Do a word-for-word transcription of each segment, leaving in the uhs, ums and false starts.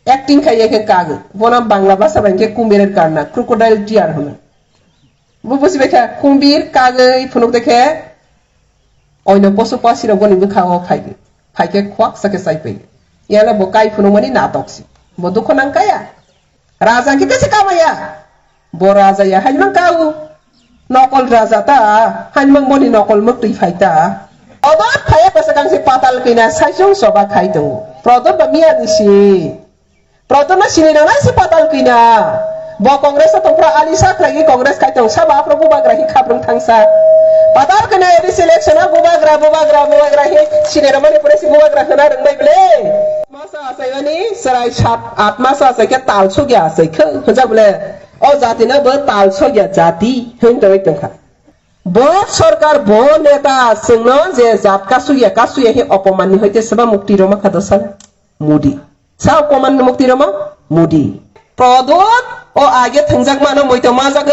Acting khai khe kagwi. Bono Bangla bhasha bai khe kumbirer kanna, crocodile tear hwno. Bo busi bai kha kumbir kagwi phunuk de khe oino posu pasi rok boni bwkha o phai khe, phai khe khwak sa khe chai pai. Yala bo kai phunuk mani natok si. Bo dukho nang kaya. Raja khe tese kamaya. Bo raja ya haimang kau. Nokol raja ta, haimang boni nokol mwktwi phai ta. Obo phaiya kwchwkang se patal kina saisung choba khai tongo. Prodot ba miya ni si. Prodot no sini nang nai se patal kina. Bo Congress o tongphra ali sa khlai Congress khai tong saba afro bubagra hi khabrung thangsa. Patal kina A D C election o bubagra, bubagra, bubagra hi sini rwmani pore si bubagra hwna rwngbai bwle. Masa achaimani chwrai sat at masa achai khe tal sugya achai khe hwnjak bwle. O jati no bo tal sogya jati hwn tongwi tongkha. Bo sorkar, bo neta chwngno je jat kasugya, kasugya hi opoman ni hoite seba mukti roma kha dosana? Modi. Sa opoman ni mukti roma? Modi. Prodot o age thwngjak mano muito majagwi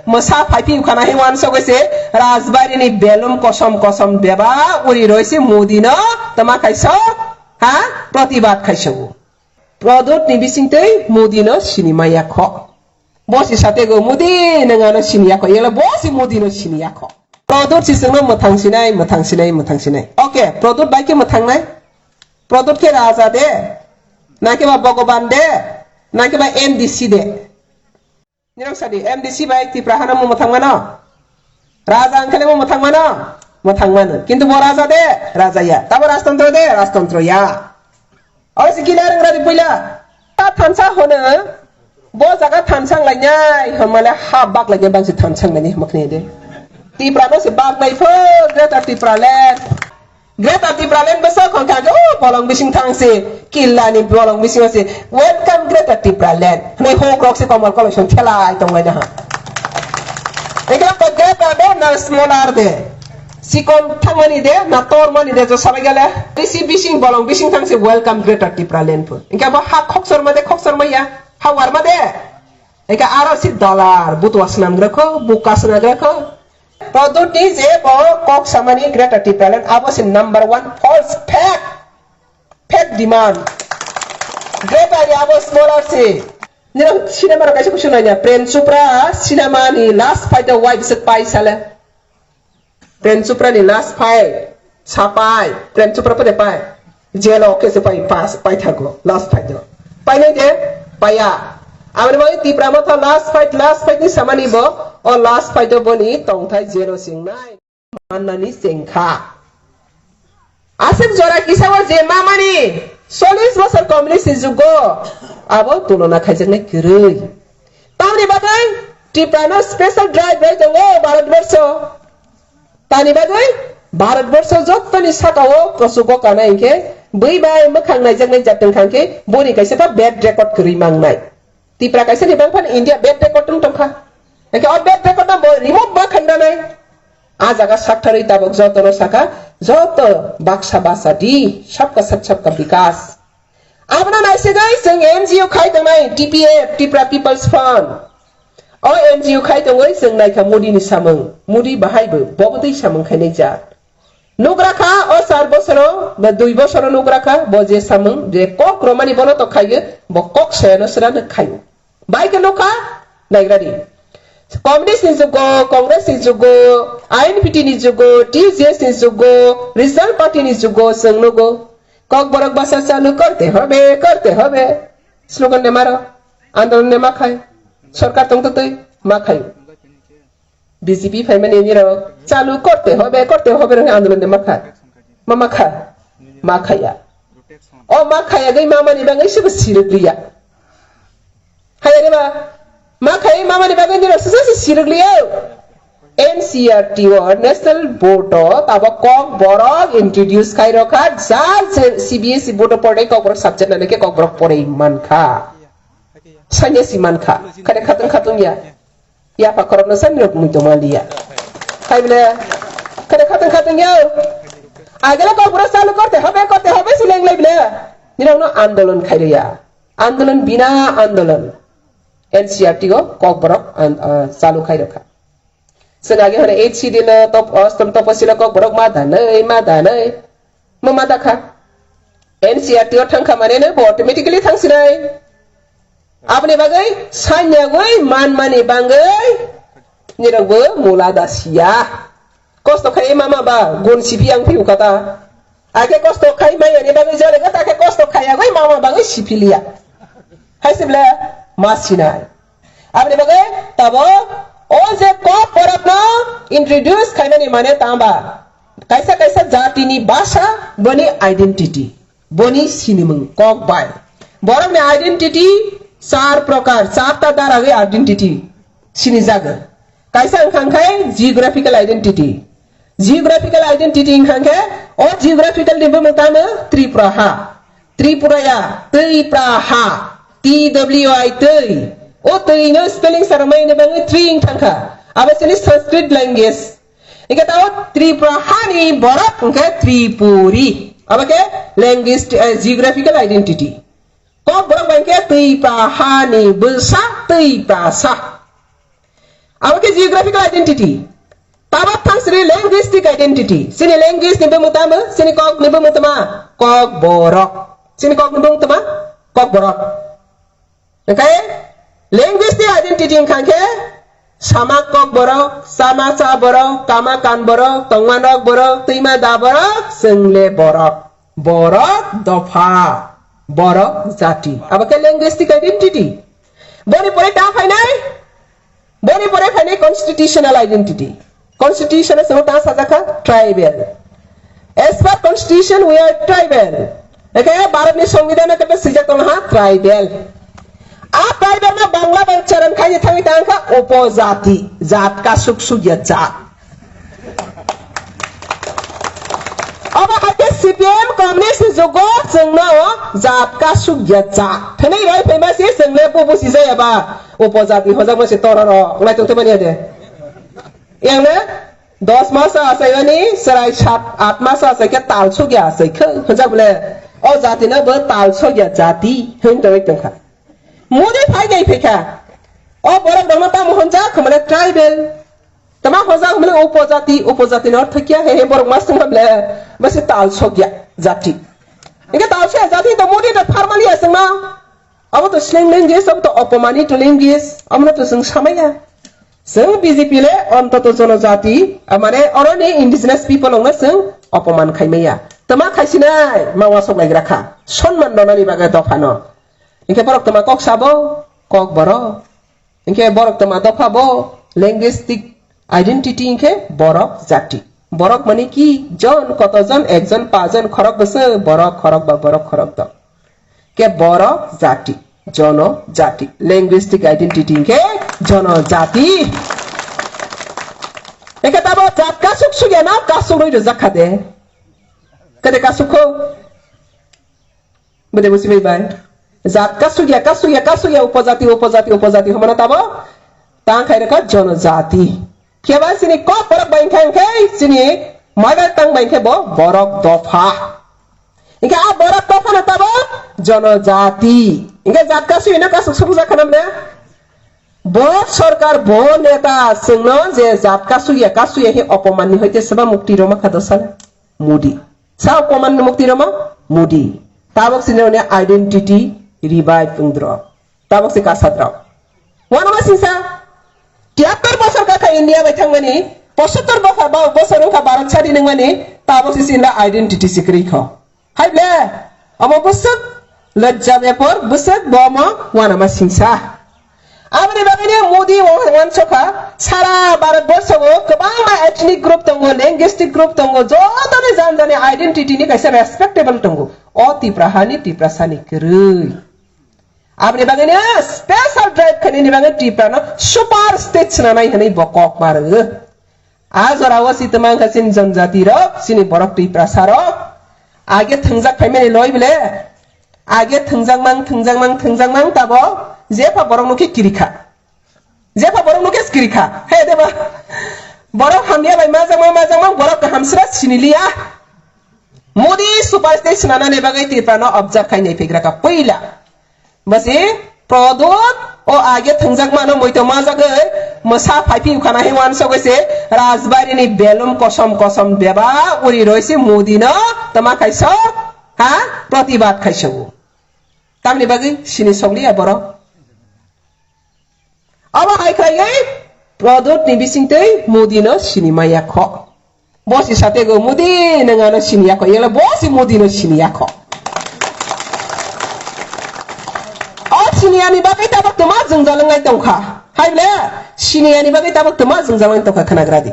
mwsa phaipi ukhana hi wansogwi se Rajbari ni belum kosom kosom beba uri roi se Modi no tama khaisok ha protibad khaisogo. Prodot ni bisingtwi Modi no sini maya kho. Bo si satego Modi nang ano sini yakho, yela bo si Modi no sini yakho. Prodot si chwngno mwthang sinai, mwthang sinai, mwthang sinai. Okay, Prodot bai khe mwthang nai? Prodot khe raja de? Na khe ba Bhogoban de? Na khe ba M D C de? Nirok sadi, M D C bai Tipra hano mo mwthang mano? Raja ang khe mo mwthang mano? Mwthang mano. Kintu bo raja de? Raja ya. Tabo rajtantro de? Rajtantro ya. Oro si kila rang radi puila. Ta thansa hono, bo jaga thansa lainai, homale ha bak lainai bang si thansa lainai hmakni de. Tipra no si bak nai pho, Greater Tipra Land. Greater Tipra Land bwsa khon kha, oh, bolong bising thang si, killa ni bolong bising si, "Welcome Greater Tipra Land." Hwnwi hok rok si komal kolok song thelai tong laina ha. Ekla ko Greater de na smaller de. Sikon thangmani de, na tormani de, jo sabai gale. Risi bising bolong bising thang si welcome Greater Tipra Land pho. Engke bo ha khokchor ma de, khokchor ma ya, ha war ma de. Engke aro si dollar, butwa swnam gra kho, buka swnam gra kho. Prodot ni je bo kok samani Greater Tipra Land, abo si number one false fake, fake demand. Greater ni abo smaller si. Nino cinema ro kaisa kusu nanya, Prem Chopra cinema ni last fight o wai bisik pai sale. Prem Chopra ni last fight, sa pai, Prem Chopra pore pai, jail o khe se pai, pas, pai thago, last fight o. Pai nai de, paiya. Aboni bagwi Tipra Motha last fight, last fight ni samani bo, o last fight o boni tongthai jail o singnai. Mannani chengkha. Aswk jora kisa o je mamani, chollish bosor communist ni jugo, abo tulona khaijaknai kwrwi. Tamni bagwi Tipra no special drive bai tongo Bharat Borsho. Tani bagwi Bharat Borsho jottoni saka o kosugo kana hinkhe bui bai mwkhang naijaknai jatwng khangkhe boni kaisa ta bad record kwrwi mangnai. Tipra kaisa ni bangphano India bad record wng tongkha. Hinkhe o bad record no bo remove ma khandanai. A jaga saktharwi tabuk jotono saka, joto baksa basa di, sabka sat sabka bikas. Abono naisigwi chwng N G O khai tongnai T P F, Tipra People's Front. O N G O khai tongwi chwng naikha Modi ni samung, Modi bahai bo, bobo twi samung khainai jat. Nugra kha o char bosoro, ba dui bosoro nugra kha, bo je samung, je kok romani bono to khaiyo, bo kok soyano srano khaio. Bai khe nukha, naigradi. Communist ni jugo, Congress ni jugo, I N P T ni jugo, T J S ni jugo, Regional Party ni jugo, chwng nugo. Kokborok basa chalu korte hobe, korte hobe. Slogan de maro, andolon de makhai. Sorkar tongtotwi makhai. B J P phaimani nirok chalu korte hobe, korte hobe rokhe andolon de makha. Ma makha? Makhaya. O makhaya gai mamani bagwi sebo sirikliya. Haya de ba? Makhai mamani bagwi nirok sese sirikliya. N C E R T o National Board o tabo Kokborok introduce khai rokha, ja C B S E board o pore Kokborok subject nani khe Kokborok pore mankha. Sanya si mankha. Khade khatung khatung ya. Yapha khorokno sa nirok mui tongma liya. Hai bole, kare khatang khatang ya. Agela kok bro salu korte hobe, korte hobe si leng lai bole. Nirok no andolon khai ya. Andolon bina andolon. N C E R T o kok borok an-, ah, salu khai rokha. Seng age hore H C D lo top, ostom topo silo kok borok ma danai, ma danai. Ma ma dakha. N C E R T o thangkha mane no bo automatically thangsinai. Aboni bagwi sanyagwi manmani bangwi nirokbo mula dasiya. Kosto khai mama ba gun sipi ang piu kata. Ake kosto khai maya ni bagwi jole kata, ake kosto khayagwi mama bagwi sipiliya. Hai se bole ma sinai. Aboni bagwi tabo o je kok borok no introduce khaimani mane tamba. Kaisa kaisa jati ni basa boni identity. Boni sinimung kok bai. Borok ni identity char prokar, char ta daragwi identity sinijago. Kaisa wngkha khe geographical identity. Geographical identity wngkha khe o geographical ni bumung tamo Tripura ha. Tripura ya, Tripura ha. T W I twi. O twi no spelling sa rwmani bagwi twi wngkha kha. Abo chini Sanskrit language. Hingke tao Tripura hani borok hingke Tripuri. Abo ke language, eh, geographical identity. Kok borok bai hingke Tripura hani bwsa Tripura sa. Abo ke geographical identity. Tabo thangsri linguistic identity. Sini language ni bumung tamo, sini kok ni bumung tama, kok borok. Sini kok ni bumung tama, kok borok. Hingke linguistic identity wngkha khe sama kok borok, sama cha borok, kama kan borok, tongma nok borok, twima da borok, chwngle borok. Borok dopha, borok jati. Abo khe linguistic identity. Boni pore ta phainai? Boni pore phainai constitutional identity. Constitution o chwng ta sajak kha tribal. As per constitution, we are tribal. Ekhe Bharat ni Songbidan o khe swijak tong ha tribal. A tribal no Bangla bai charan khai thangwi tang kha upojati, jat kasuk suk ya jat. Obo hai khe C P M communist ni jugo chwng no jat kasuk ya jat. Thani roi phaima se chwng le bubu si jaya ba upojati hojak ma se toraro ngai tong thumani ya de. Yang ne dos masa achaimani chwrai sat at masa achai khe tal sogya achai khe hwnjak bole o jati no bo tal sogya jati hwn tongwi tongkha. Modi phai nai phaikha. O borok rokno tamo hwnjak hwnmale tribal. Tama hwnjak hwnmale upojati, upojati no thakya he he borok ma swngma bole bo se tal sogya jati. Hingke tal sogya jati to Modi no pharmaliya swngno. Abo to slang language, abo to opomani to language, amo to chwng samaya. Chwng B J P le ontoto jonojati, ah, mane oroni indigenous people ongno chwng opoman khaimaya. Tama khaisinai, ma wasok lai rakha. Sonman donani bagwi dophano. Hingke borok tama kok sabo, kok borok. Hingke borok tama dopha bo, linguistic identity hingke borok jati. Borok mani ki jon, koto jon, ekjon, pajon, khorok bwswk, borok, khorok ba, borok, khorok dok. Ke borok jati, jono jati. Linguistic identity ke jono jati. Eke tabo jat kasuk sugya na kasuk roi rwjak kha de. Kede kasuk kho? Bede busi bai bai. Jat kasuk ya, kasuk ya, kasuk ya, upojati, upojati, upojati. Homana tabo tang khai rwkha jono jati. Khe ba sini kok borok bai khe, khe sini mother tongue bai khe bo borok dopha. Hingke a borok dopha no tabo jonojati. Hingke jat kasui no kasuk sukjak khanam ne? Bo sorkar, bo neta chwngno je jat kasui ya, kasui ya he opoman ni hoite seba mukti roma kha dosana? Modi. Sa opoman ni mukti roma? Modi. Tabok sini identity revive wngdro. Tabok se kasatrok. Wanama singsa, tiyattor bosor kakha India bai thangmani, posottor bokha ba bosor wngkha Bharat sadi nangmani, tabok se sinla identity se kwrwi kho. Hai ble, omo bwswk lajja bepar, bwswk bo omo wanama singsa. Aboni bagwino Modi o wansokha, sara Bharat borso o kwbangma ethnic group tongo, linguistic group tongo, jotoni jan jani identity ni kaisa respectable tongo. O Tipra hani, Tiprasa ni kwrwi. Aboni bagwino special drive khainani bagwi Tripura no super state swnamnai hwnwi bo kok ma rwo. A jora o si twmang kha chini jonjati rok, chini borok Tiprasa rok. Age thwngjak phaimani loi bole. Age thwngjak mang, thwngjak mang, thwngjak mang tabo jepha borok no khe kiri kha. Jepha borok no khe kiri kha. He deba. Borok hamya bai majak mang, majak mang borok kaham sra siniliya. Modi super state swnamnani bagwi Tripura no observe khainai phaikra kha puila. Basi Prodot o age thwngjak mano moito majagwi mwsa phaipi ukhana he wansogwi se Rajbari ni belum kosom kosom beba uri roi se Modi no tama khaisok Ha? Protibad khai sago. Tamni bagwi sini sokliya borok. Abo hai khlaiwi Pradyot ni bisingtwi Modi no sini maya kho. Bo si satego Modi nwng ano sini ya kho. Yele bo si Modi no sini ya kho. O sini ani bagwi tabok tuma jwngjal wngnai tongkha. Hai ble sini ani bagwi tabok tuma jwngjal wngnai tongkha khwnagradi.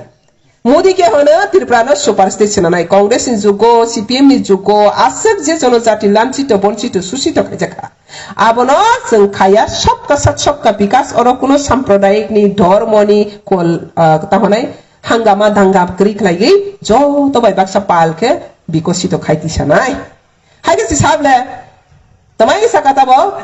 Modi ke hono Tripura no super state swnanai. Congress ni jugo, C P M ni jugo, aswk je jonojati lamchito, bonchito, suchito khaijakha. Abono chwng khaya sabka sath sabka bikas, oro kuno sampradayik ni, dhormo ni kol, ah, ta honai hangama dangam kwrwi khlaiwi joto bai baksa pal khe bikosito khai tisanai. Hai khe si sable, tamai saka tabo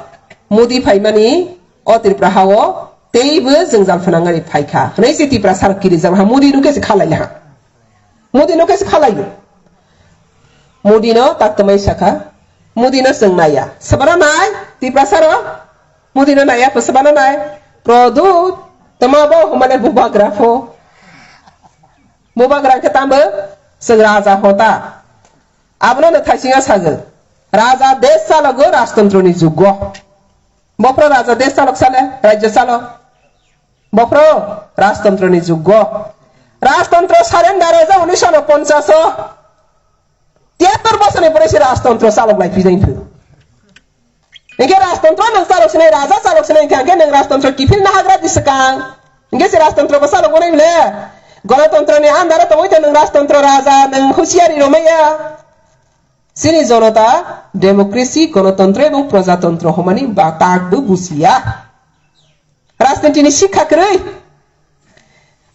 Modi phaimani o Tripura hao teibo jwngjal phwnangani phaikha. Hwnwi se Tripura sar kirijak ha, Modi no khe se khalai ha. Modi no khe se khalai. Modi no tak tamai saka. Modi no chwng naiya. Sabara nai, Tripura saro. Modi no naiya, sabara nai. Pradyot, tama bo humane bubagra pho. Bubagra khe tambo chwng raja hota. Abono no thaisinga sago. Raja desh chalogo rajtantro ni jugo. Bophro raja desh chalok sale, rajya chalok. Bophro rajtantro ni jugo. Rajtantro surrender ojak unisho ponchas o. Tiyattor bosor ni pore se rajtantro chalok lai phi jai phu. Hingke rajtantro nang chalok sinai, raja chalok sinai hingke, hingke nang rajtantro kiphil nahagra di swkang. Hingke se rajtantro bo chalok bo nai bile. Gonotantro ni andaro tongoi tong nang rajtantro raja, nang husiari romaya. Chini jonota democracy, gonotantro ebong projatantro homani ba tak bo bujiya. Rajniti ni sikha kwrwi.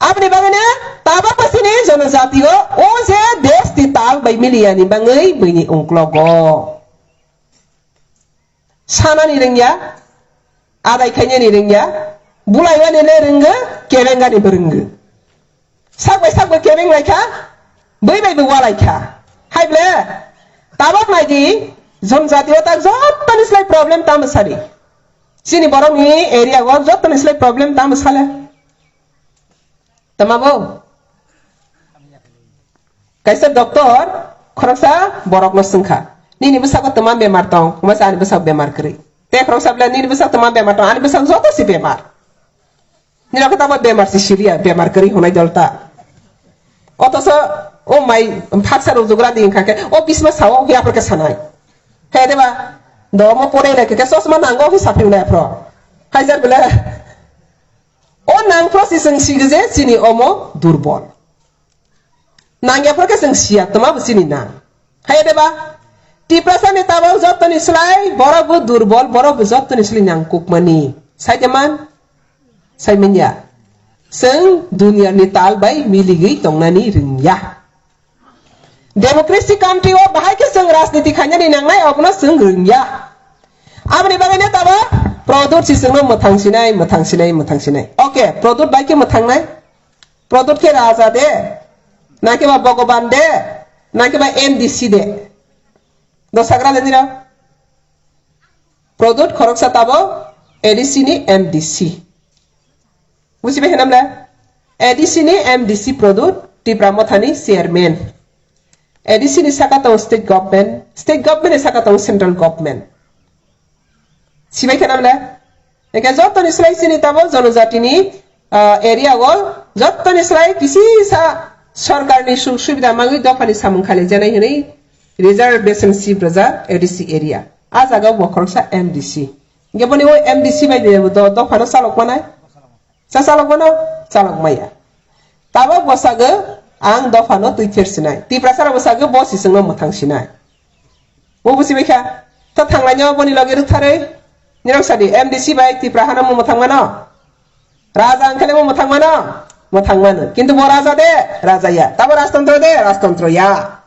Aboni bagwi no tabok bo chini jonojati o, o je desh ni tal bai miliya ni bagwi buini ungklogo. Sanani rwngya, adai khainani rwngya, bulaiwani le rwngo, kebengani bo rwngo. Sak bai sak bai kebeng lai kha, bui bai bui walai kha. Hai ble, tabok nai di, jonjati o tak jottoni slai problem tamo sadi. Chini borok ni area o jottoni slai problem tamo sale. Tama bo? Kaisa doctor khoroksa borokno swngkha, "Nini bwsako tma bemar tong?" Hwnba se, "Ani bwsako bemar kwrwi." Tei khoroksa bwle, "Nini bwsako tma bemar tong?" "Ani bwsako joto se bemar." Nini khe tamo bemar se siriya, bemar kwrwi hwnwi dolta. Othoso o mai phaksa rwjwkra di wngkha khe, o bisma sao hwi aphro khe sanai. He de ba? Domo pore le khe chosma nango hwi saphi wnai aphro. Haijar bwle. O nang phro si chwng sigo je chini omo durbol. Nang ya phro khe chwng siya, tma bo chini nang. Hai de ba? Tiprasa ni tabok jottoni slai borok bo durbol, borok bo jottoni slai nang kukmani. Sai de man? Sai manya. Chwng dunia ni tal bai miligwi tongnani rwngya. Democracy country o bahai khe chwng rajniti khainani nangnai, obono chwng rwngya. Aboni bagwi no tabo Pradyot si chwngno mwthang sinai, mwthang sinai, mwthang sinai. Okay, Pradyot bai khe mwthangnai? Pradyot khe raja de? Na khe ba Bhogoban de? Na khe ba M D C de? Dosagra le nira. Pradyot khoroksa tabo A D C ni M D C. Bujibai hinamle? A D C ni M D C Pradyot Tipra Mothani chairman. A D C ni saka tongo state government, state government ni saka tongo central government. Sibai khe namle? Eke jottoni slai chini tabo jonojatini, ah, area o jottoni slai kisisa sorkarni suk subida mangwi dophani samung khalijanai hwnwi reservation sip rwjak A D C area. A jaga o bo khoroksa M D C. Hingke boni o M D C bai de do-, dophano chalok manai? Cha chalok mano? Chalok maya. Tabok bo sago ang dophano twi ther sinai. Tiprasa rok bo sago bo si chwngno mwthang sinai. Bo busi bai kha. To thanglainyo boni logi rwktharwi. Nirok sadi M D C bai Tipra hano mo mwthang mano? Raja wngkhale mo mwthang mano? Mwthang mano. Kintu bo raja de? Raja ya. Tabo rajtantro de? Rajtantro ya.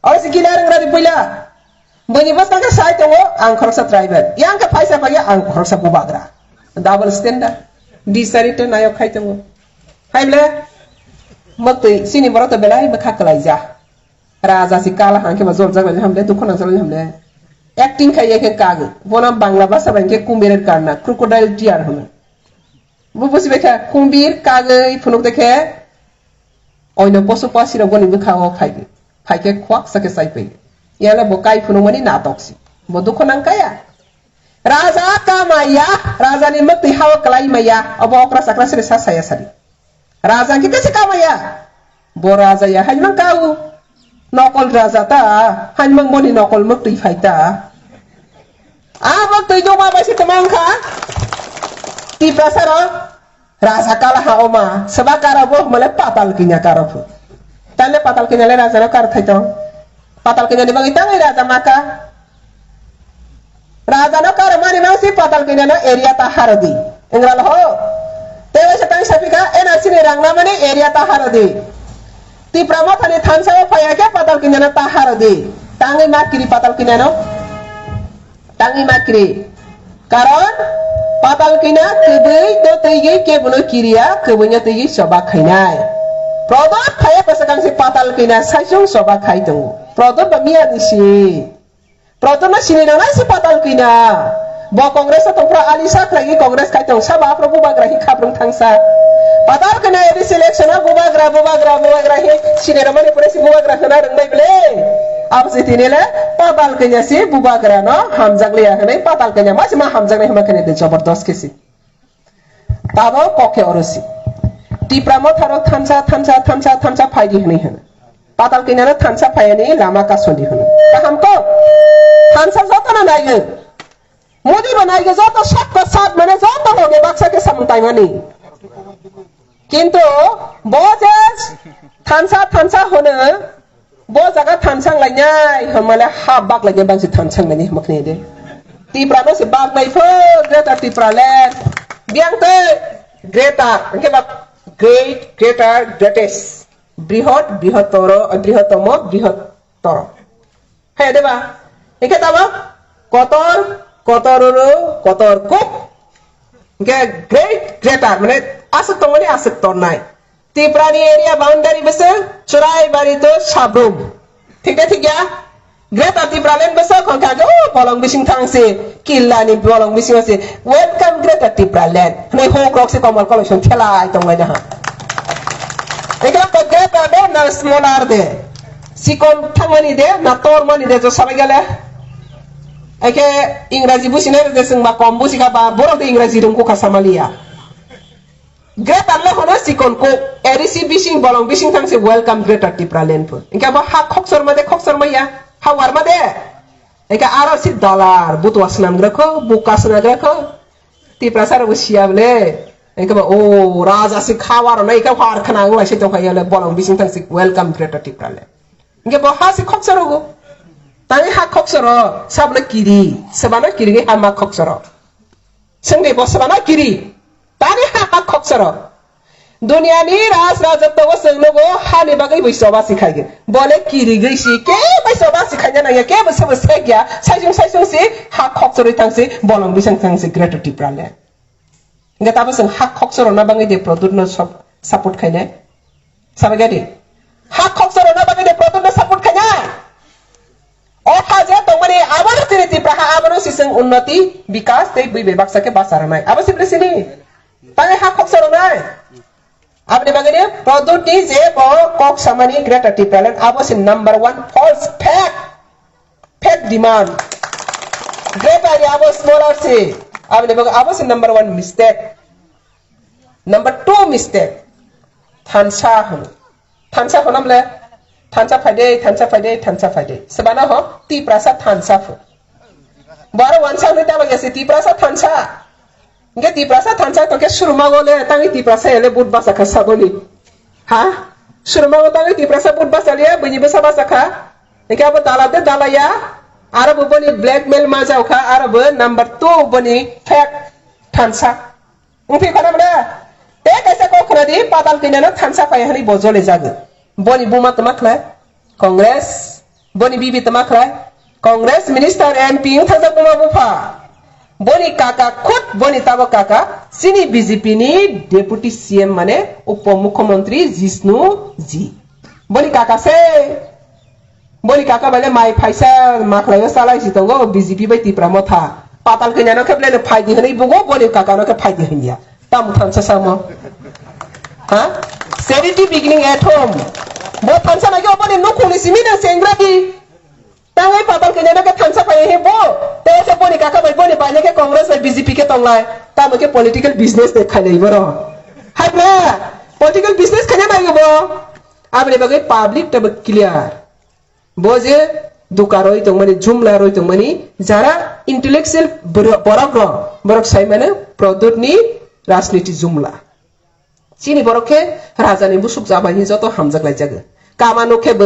Oro se kila rwngra di puila. Bini bwskango sai tongo, ang khoroksa tribal. Yang khe phaisa phaiya, ang khoroksa bubagra. Double standard. Disarito nayok khai tongo. Hai ble? Mwktwi, chini borok to belai bwkha kwlaija. Raja si kala hang khe ba joljak lai hamle, dukhu nangjak lai hamle. Acting khai ya khe kagwi. Bono Bangla bhasha bai khe kumirer karna, crocodile tear hwno. Bo busi bai kha, kumbir kagwi phunuk de khe, oino posu pasi rok boni bwkha o phai, phai khe khwak sa khe chai pai. Yale bo kai phunukmani natok si. Bo dukho nang kaya. Raja kamaya, rajani mwktwi hao kwlai maya, obo okra chakra sri sa saya sari. Raja khe tese kamaya. Bo raja ya haimang kau. Nokol raja ta, haimang boni nokol mwktwi phai ta. A mwktwi doma bai se tongma wngkha. Tiprasa rok raja kala ha oma, seba kara bo male patal kinya karo phu. Tale patal kinya le raja no kar thai tong. Patal kinya ni bagwi tangai raja maka. Raja no karmani mangsi patal kanya no area ta harodi. Engra lo ho. Tewa sa tang sapika N R C ni rang na mani area ta harodi. Tipra Motha ni thansa o phaya khe patal kanya no ta harodi. Tangwi ma kiri patal kanya no. Tangwi ma kiri. Karon patal kanya kwbwi no twi kebo no kiriya, kwbwi no twi choba khainai. Prodot phaya kwchakang si patal kanya saisung choba khai tongo. Prodot ba miya ni si. Proton no sini nang nai si patal kina. Bo Congress o tongphra ali sa khlai Congress kai tong saba afro bubagra hi khabrung thangsa. Patal kina A D C election o bubagra, bubagra, bubagra hi sini rwmani pore si bubagra khna rwng bai ble. Abo si tini le patal kina si bubagra no hamjak liya hwnwi patal kina ma si ma hamjak nai hwnma khani de jabardast khe si. Tabo kok khe oro si. Tipra Motha rok thansa, thansa, thansa, thansa phai di hwnwi hwno. Patal kanya no thansa phai ani lama kason di hwno. Kaham kok. Thansa joto no naigo. Modi bo naigo joto sat ko sat mane joto hoge baksa khe samung taimani. Kintu bo je thansa, thansa hwno. Bo jaga thansang lainai, hamale ha bak lainai bangsi thansang lainai hama khne de. Tipra no se bak nai pho, Greater Tipra Land. Biang te Greater, hingke ba great, greater, greatest. Brihot, brihotoro, brihotomo, brihotoro. Hai de ba? Hingke tabo kotor, kotororo, kotor kuk. Hingke great, greater, mane aswk tongmani aswk tornai. Tiprani area boundary bwswk Churaibari to Sabrum. Thik da thik ya? Greater Tipraland bwswk hwnkha khe, o bolong bising thang se, killa ni bolong bising se, "Welcome Greater Tipraland" hwnwi huk rok se Komol Koloi song khelai tong lai ha. Ekha ko greater de na smaller de. Sikon thangmani de na tormani de to sabai gale. Eke Ingraji businai de sing ba kom busi kha ba borok de Ingraji rung ko kha samaliya. Greater le hono sikon kuk, A D C bising bolong bising thang se welcome Greater Tipraland pho. Hingke abo ha khokchor ma de, khokchor ma ya, ha war ma de. Hingke aro si dalar, butua swnam gra kho, buka swnam gra kho. Tiprasa rok bo siya bole. Hingke ba, o, raja si kha war na, hingke war khna ang lai se tong kha ya le bolong bising thang se welcome Greater Tipraland. Hingke bo ha si khokchor rogo. Tani ha khokchor ro, sabno kiri, sabano kiri ha ma khokchor ro. Sengde bo sebana kiri. Tani ha ha khokchoro. Duniani raj rajotwo o chwng nugo hani bagwi bai choba si khaigwi. Bole kirigwi si ke bai choba si khaina nangya, ke bo sebo sekya. Saisung saisung si ha khokchorwi thang si bolong bising thang si Greater Tipraland. Hingke tabo chwng ha khokchoro na bagwi de Pradyot no sop-, support khainai. Sabai gadi. Ha khokchoro na bagwi de Pradyot no support khainai. O ha je tongmani abono chini Tipra ha abono sising unnoti, bikas tei bui bebaksa khe basa rwnai. Abo sibri sini. Tangwi ha khoksa rwnai. Aboni bagwi ni Pradyot ni je bo kok samani Greater Tipraland abo si number one false fake. Fake demand. Greater ni abo smaller si. Aboni bagwi abo si number one mistake. Number two mistake. Thansa hwn. Thansa hwn amle. Thansa phaide, thansa phaide, thansa phaide. Sebana ho, Tiprasa thansa pho. Baro wansa hwn taba gese Tiprasa thansa. Nge Tiprasa thansa to ke suruma gole, tangi Tiprasa ele but basa kha saboni. Ha? Suruma go tangi Tiprasa but basa liya, bini basa basa kha. Nge abo dala de dala ya. Aro bo boni blackmail ma jao kha, aro bo number two boni fake thansa. Wngphi khana mane? Tei kaisa kok khna di, patal kanya no thansa phai hwnwi bo jole jago. Boni buma tma khlai? Congress. Boni bibi tma khlai? Congress minister M P wng thang buma bupha. Boni kaka khut boni tabo kaka chini B J P ni deputy C M mane upo mukhyamantri Jishnu ji. Boni kaka se. Boni kaka bai le mai phaisa makhlai o chalai si tongo B J P bai Tipra Motha. Patal kanya no khe ble no phai di hwnwi bugo boni kaka no khe phai di hwnya. Tamo thansa samo. Ha? Charity beginning at home. Bo thansa nai khe boni nukhung ni simi no sengra di. Tangwi patal kanya na khe thansa phai he bo. Tei se boni kaka bai boni bai khe Congress bai B J P khe tonglai. Tamo khe political business de khainai boro. Hai bra, political business khaina nai bo. Aboni bagwi public tabo clear. Bo je duka roi tongmani, jumla roi tongmani, jara intellectual bor-, borok rok, borok sai mano Pradyot ni rajniti jumla. Chini borok khe raja ni busuk jama hinwi joto hamjak lai jago. Kama no khe bo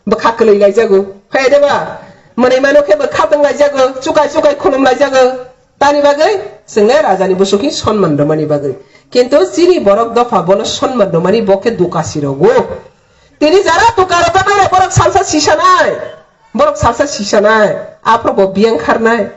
bwkha kwlwi lai jago. Hai de ba? Mwnwi mano khe bo khatong lai jago, chukai chukai khulum lai jago. Tani bagwi chwngle raja ni busuk hi sonman rwmani bagwi. Kintu chini borok dopha bono sonman rwmani bo khe duka si rogo. Tini jara duka rwjaknai borok salsa sisanai. Borok salsa sisanai. Aphuru bo biyang kharnai.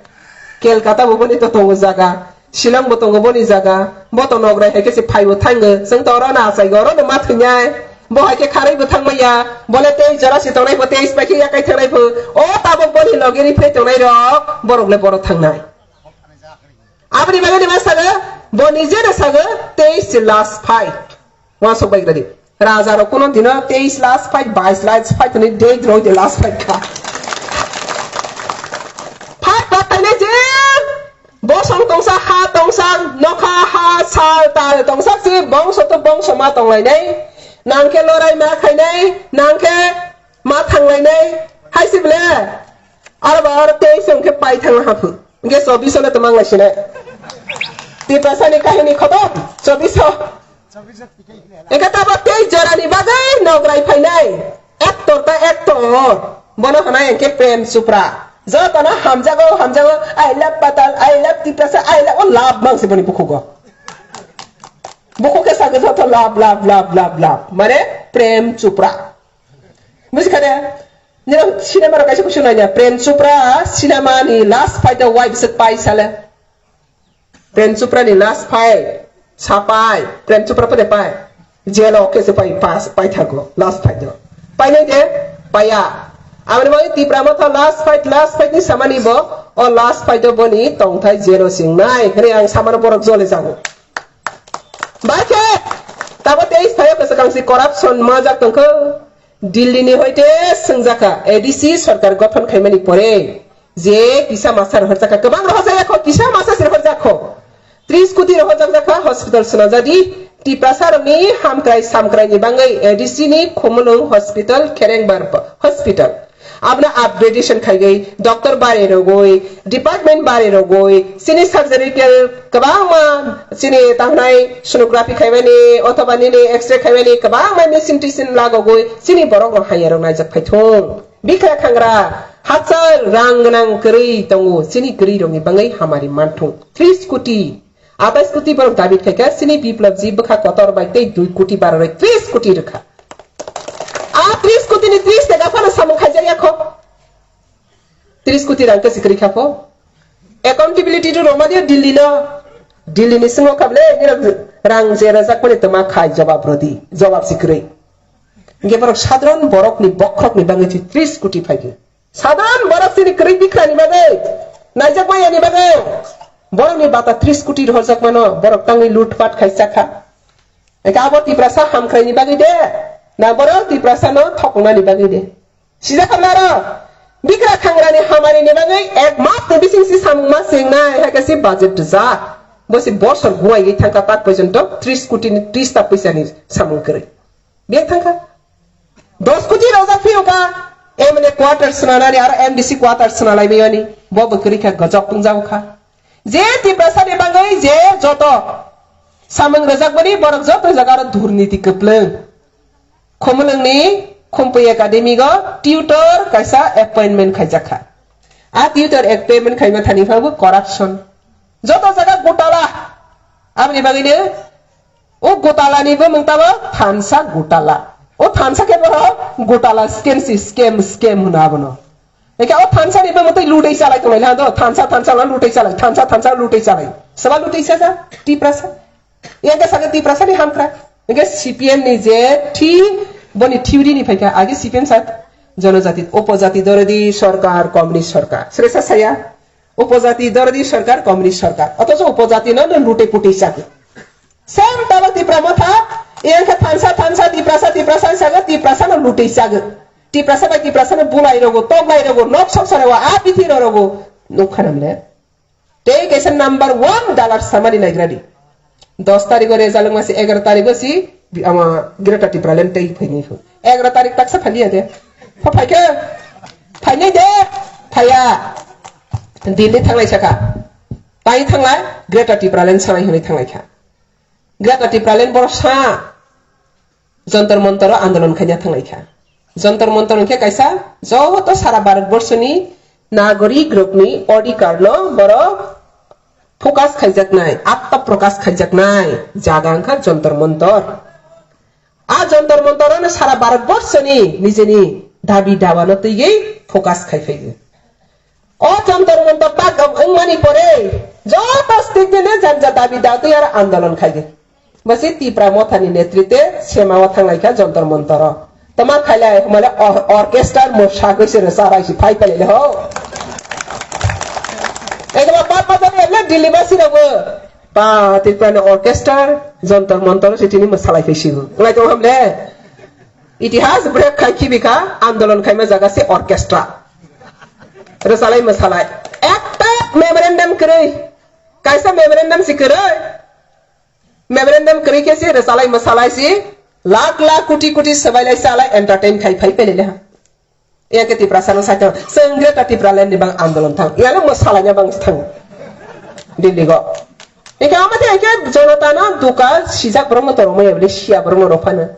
Kolkata bo boni to tongo jaga. Shillong bo tongo boni jaga. Bo to nograi hai khe se phaibo thango. Chwng to oro no achaigo, oro no ma thwinai. Bo hai khe kharwi bo thangmaya. Bole tei jora si tongnai bo tei pai khe yakai thangnai bo. O tabok boni loge ri phai tongnai rok. Borok le boro thangnai. Aboni bagwi ni ma sago, bo nije no sago, teis last fight. Uansuk bai gradi. Raja rok kuno dino teis last fight, bais last fight ni date roi de last fight kha. Fight ba taine je bosong tongsa, ha tongsa, nokha, ha, sal, tal tongsa si bongso to bongso ma tonglainai. Nangkhe lorai ma khainai, nangkhe ma thanglainai. Hai si bole. Aro ba aro teis hwnkhe pai thangna haphu. Hwnkhe chobbish no to manglai sinai. Tiprasa ni kahini khotom. Chobbish. Hwnkhe tabo teis jora ni bagwi nograi phainai. Actor ta actor. Bono hwnai hwnkhe Prem Chopra. Jotono hamjago, hamjago. I love Patal, I love Tiprasa, I love, o love mang se boni bukhugo. Bukhuk khe sagwi joto love, love, love, love, love. Mane Prem Chopra. Buji kha de? Nini cinema rok kaisa kuchuk naina. Prem Chopra cinema ni last fight o wai bwswk pai sale. Prem Chopra ni last fight. Sa pai. Prem Chopra pade pai. Jail o khe se pai, pas, pai thago. Last fight o. Pai nai de? Paiya. Aboni bagwi Tipra Motha last fight, last fight ni samani bo. O last fight o boni tongthai jail o singnai. Hwnwi ang samano borok jole jago. Bai khe. Tabo tei phaiya bwswk ang si corruption majak tongkho. Delhi ni hoite swngjak kha, A D C sorkar gothon khaimani pore je kisa masa rohorjak kha, kwbang rohorjak ya kho, kisa masa se rohorjak kho. Tris koti rohorjak jak kha hospital swnajadi, Tiprasa rokni hamkrai samkrai ni bangwi A D C ni Khumulwng hospital, Kherengbar hospital. Abna upgradation khaigwi doctor bare rogwi, department bare rogwi, chini surgical kwbangma chini tahnai sonography khaimani othoba nini X-ray khaimani kwbangma machine tisin lagogwi chini borok rok hamya rok naijak phaithung. Bikra khangra hachal rang gwnang kwrwi tongo, chini kwrwi rokni bangwi hamari manthung. Tris koti, atais koti borok dabi khaikha, chini Biplab ji bwkha kotor bai tei dui koti baroroi tris koti rwkha. A tris koti ni tris taka phano samung khaijak ya kho. Tris koti rang khe sikri kha pho. Accountability to roma dia Delhi no. Delhi ni singo kable nirok rang je rajak mani toma khai jawab rodi. Jawab sikri. Hingke borok sadharan borok ni bokhorok ni bagwi si tris koti phai di. Sadharan borok sini kwrwi bikra ni bagwi. Naijak maya ni bagwi. Borok ni bata tris koti rohorjak mano. Borok tangwi lut pat khai chakha. Eka abo Tiprasa hamkrai ni bagwi de. Na borok Tiprasa no thokna ni bagwi de. Sijak hamnaro, bikra khangrani hamari ni bagwi ek mas ni bising si samung ma sing nai, hai khe si budget rijak. Bo si bosor guwai wi thangkha tak porjonto tris koti ni tris ta puisa ni samung kwrwi. Bek thangkha. Dos koti rojak phiyo kha, M L A quarter swnanani aro M D C quarter swnalai bai ani. Bo bo kwrwi kha gojok tungjago kha. Je Tiprasa ni bagwi je joto samung rwjakmani borok joto jaga aro durniti kwplwng. Khumulwngni Khumpui Academy go tutor kaisa appointment khaijak kha. A tutor appointment khaima thani phabo corruption. Joto jaga gotala. Aboni bagwino o gotala ni bumung tamo thansa gotala. O thansa khe borok gotala scam si scam, scam hwno abono. Eke o thansa ni bumung tei lutei chalai tonglai lado. Thansa, thansa no lutei chalai. Thansa, thansa lutei chalai. Soba lutei sa sa? Tiprasa. Yang ke sakhe Tiprasa ni hamkra. Yang ke C P M ni je thi, boni theory ni phaikha. Age C P M sa jonojati, upojati dorodi sorkar, communist sorkar. Sresa saya. Upojati dorodi sorkar, communist sorkar. Othocho upojati no, no lutei putei chakhe. Same tabok Tipra Motha, yang khe thansa, thansa, Tiprasa, Tiprasa, sago, Tiprasa no lutei chago. Tiprasa bai Tiprasa no bulai rogo, toklai rogo, nok sok sara o, a bithi ro rogo, nuk khanam le. Tei kaisa number one dalar samani naigradi. Dos tarigo rezalwng masi egaroh tarigo si, ama Greater Tipraland tei phaini kho. Egaroh tarik taksa phaliya de. Pha phaikha? Phainai de. Phaya. Delhi thanglai saka. Tai thanglai, Greater Tipraland sanai hwnwi thanglai kha. Greater Tipraland borok sa Jantar Mantar o andolon khaina thanglai kha. Jantar Mantar hwnkhe kaisa joto sara Bharat borsoni nagorik rokni odhikar no borok focus khaijaknai, atma prokash khaijaknai jaga wngkha Jantar Mantar. A Jantar Mantar ano sara Bharat borsoni nijini dabi dawa no twiwi focus khai phaigo. O Jantar Mantar tak wngmani pore joto state ni janja dabi da twi aro andolon khaidi. Basi Tipra Mothani netrite sema o thanglai kha Jantar Mantar o. Tama khailai humale or-, orchestra mo sagoi se rwsa rai si phai phai le ho. Ekma pa pa jani le Delhi basi rogo. Pa Tipra ni orchestra Jantar Mantar se tini mo salai phai sigo. Ngai tong hamle. Itihas break khai khibi kha, andolon khaima jaga se orchestra. Rwchalai mwsalai. Ekta memorandum kwrwi. Kaisa memorandum si kwrwi. Memorandum kwrwi khe se rwchalai mwsalai si lakh lakh koti koti swbailai salai entertain khai phai pelele ha. Iya khe Tiprasa no saitong, chwng Greater Tipraland ni bang andolon thang. Iya le mwsalaina bang thang. Delhi go. Ike ama the ike Jonata no duka sijak borok no toro maya bole siya borok no rophana.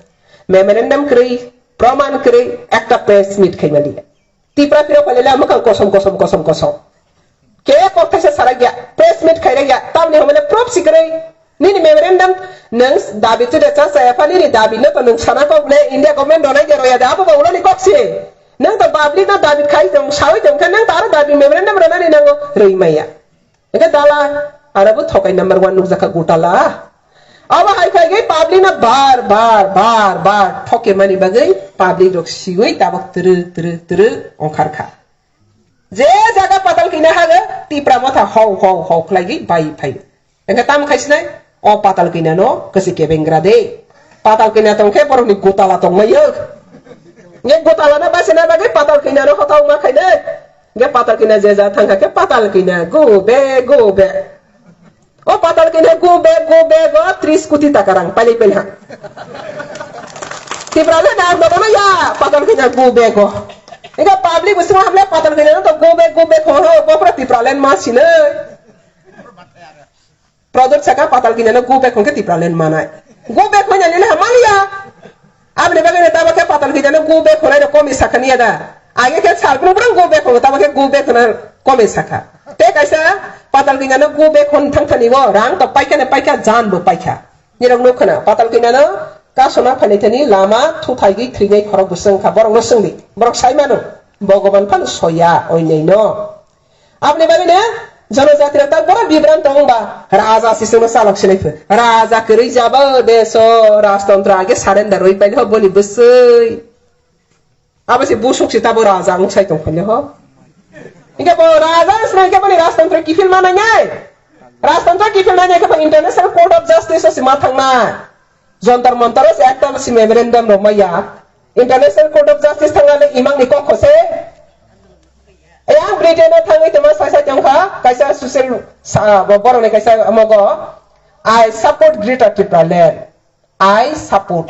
Memorandum kwrwi, praman kwrwi, ekta press meet khaima liya. Tipra phirok phailele mwkhang kosom, kosom, kosom, kosom. Ke kok thaisa sarakya, press meet khairokya, tamni hwnmale proof si kwrwi. Nini memorandum nwng dabi twi de cha cha epha nini dabi no to nwng sana kok le India government donai de roya de abo ba ulo ni kok si. Nwng to public no dabi khai tong, sawi tong khe nwng to aro dabi memorandum rwnani nango rwi maya. Hingke dala, aro bo thokai number one nukjakha gotala. Abo hai khai ge public no bar, bar, bar, bar thoke mani bagwi public rok siwi tabok twrwk, twrwk, twrwk ongkhar kha. Je jaga patal kina hago, Tipra Motha hau, hau, hau khlaiwi bai phai. Hingke tamo khai sinai? O patal kina no kwchwi kebengra de. Patal kina tong khe borok ni gotala tong mai yo. Nge gotala no bachina bagwi patal kina no hotau ma khai de. Hingke patal kina je ja thang kha khe patal kina go be go be. O patal kina go be go be go tris koti taka rang pailai pailai ha. Tipra le na no no ya patal kina go be go. Hingke public bo sima hamle patal kina no to go be go be kho ho bokra Tipra le ma sinai. Product saka patal kina no go back hwnkhe Tipraland manai. Go back hwnani le hamaliya. Aboni bagwi no tabo khe patal kina no go back hwnai no komi sakha niya da. Age khe sal phuru phuru go back hwngo tabo khe go back hwnai komi sakha. Te kaisa patal kina no go back hwn thang thani bo rang to paikha ne paikha jan bo paikha. Nirok no khana patal kina no kasona phainai thani lama thuthai gwi thwinai khorok bo swngkha borok no swngdi. Borok sai mano Bhogoban phano soya oinai no. Aboni bagwi ne jonojati rok tak boro bibranto wngba raja sisingno chalok sinai phu. Raja kwrwi jabo deso rajtantro age surrender rwi paili ho boni bwswi. Abo se busuk se tabo raja wng sai tong phai ho. Hingke bo raja wng sinai hingke boni rajtantro kiphil manai nai. Rajtantro kiphil manai hingke bo International Court of Justice o se ma thangnai. Jontor Montor o se ekta se memorandum rok maya. International Court of Justice thangale imang ni kok khose. Ayang Britain o thangwi tongma sai sai tongkha kaisa social sa-, bo-, borokni kaisa mogo, "I support Greater Tipraland. I support."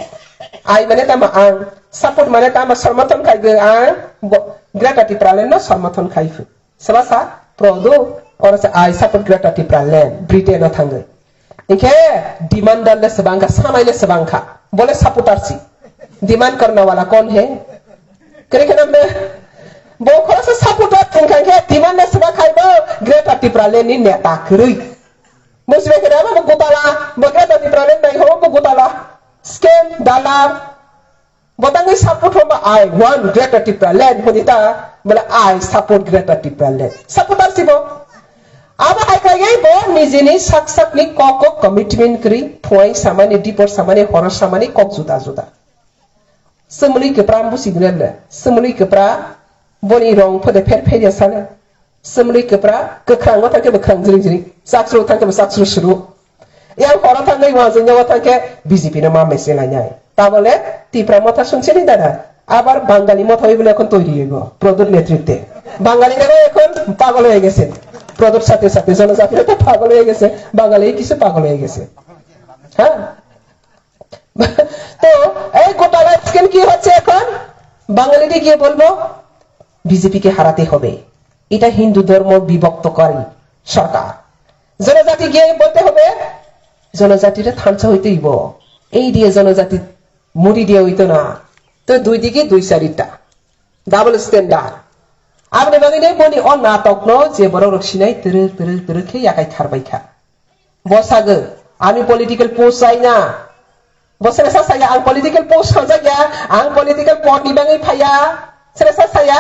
I mane tamo ang, support mane tamo somorthon khai ang bo-, Greater Tipraland no somorthon khai. Seba sa, Prodo, oro se "I support Greater Tipraland," Britain o thangwi. Hingke demand dal le sebang kha, samai le sebang kha. Bole supporter si. Demand karne wala kon he? Kere khe nambe? Bo khoroksa supporter wngkha khe demand le sebang khai bo Greater Tipraland ni neta kwrwi. Bo sibai khe abo bo gotala, bo Greater Tipraland nai ho bo gotala. Scam, dalar. Bo tangwi support hwnba, "I want Greater Tipraland," hwnwi ta, bole, "I support Greater Tipraland." Supporter si bo. Abo hai khlaiwi bo nijini sak sakni kok kok commitment kwrwi, phuai samani, dipor samani, horo samani, kok juda juda. Swmwlwi kwpra busi gwnale, swmwlwi kwpra boni rong phode pher pher ya sale. Swmwlwi kwpra, kwkhrango thangkhe bo khwrang jring jring, chaksro thangkhe bo chaksro sro. Yang horo thangwi uansuknyago thangkhe B J P no ma mese lainai. Tabole Tipra Motha sungseni dada. আবার বাঙালি মত হয়ে বলে এখন তৈরি হইব প্রদ্যুৎ নেতৃত্বে। বাঙালিরাও এখন পাগল হয়ে গেছে প্রদ্যুৎ সাথে সাথে, জনজাতিরা তো পাগল হয়ে গেছে, বাঙালি কিছু পাগল হয়ে গেছে। হ্যাঁ, তো এই গোটা লাইফ স্কিম কি হচ্ছে এখন? বাঙালিরা গিয়ে বলবো বিজেপিকে হারাতে হবে, এটা হিন্দু ধর্ম বিভক্তকারী সরকার। জনজাতি গিয়ে বলতে হবে জনজাতিরা থানসা হইতে হইব, এই দিয়ে জনজাতি মুড়ি দিয়ে হইতো না। তো দুই দিকে দুই চারিটা, double standard. Aboni bagwi no boni o natok no je borok rok sinai twrwk twrwk twrwk khe yakai thar bai kha. Bo sagwi, "Ami political post chai na." Bo sere sa saya, "Ang political post sanjak ya, ang political pod ni bagwi phai ya." Sere sa saya?